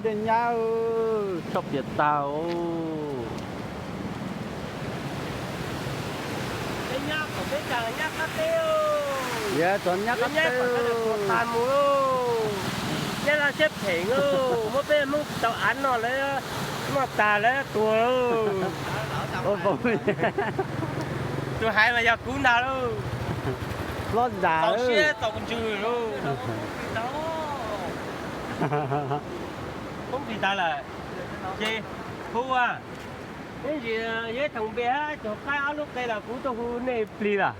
Tej nyab, tshaj piam tag. Yog txog nyab qab teb, nyab laj siab phem lauj, muab peb Hmoob tau av noj lawv noj tas lawv tuag lauj. Tus hais mas yog kuv ntag lauj. Hlob zam siab txaus ntsws lauj. Poob plig tas lawm. Ces hu, ib ntsis yog thoom npe hab cog qaib ob lub qe los kuv tuaj hu nej plig lawm.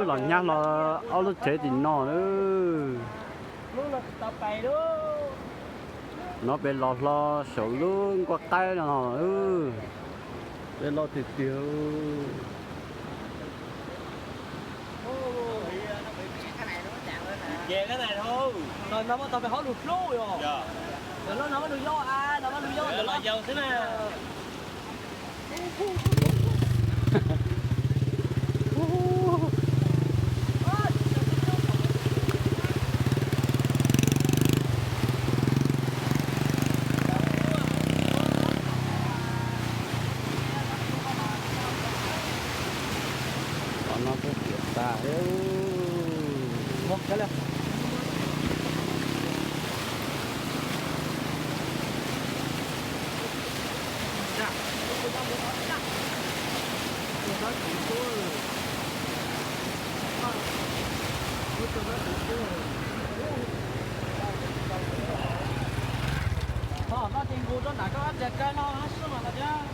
Los nyab hlo ob lub tsev tim no. No pem los hlo saum lub nkuaj qaib no. Peb los tiag tiag. Qhov no kuj piam tas. Txog no ces nqus rau nram koj ob txhais kaw no sub mas los thiab.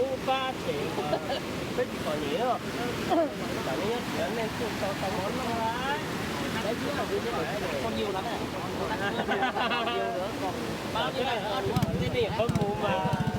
Kuv pab them peb tsis pom nyiam, tam nej nyob tsis nej kuj tau tau mov noj. Pab nej pab mus mas.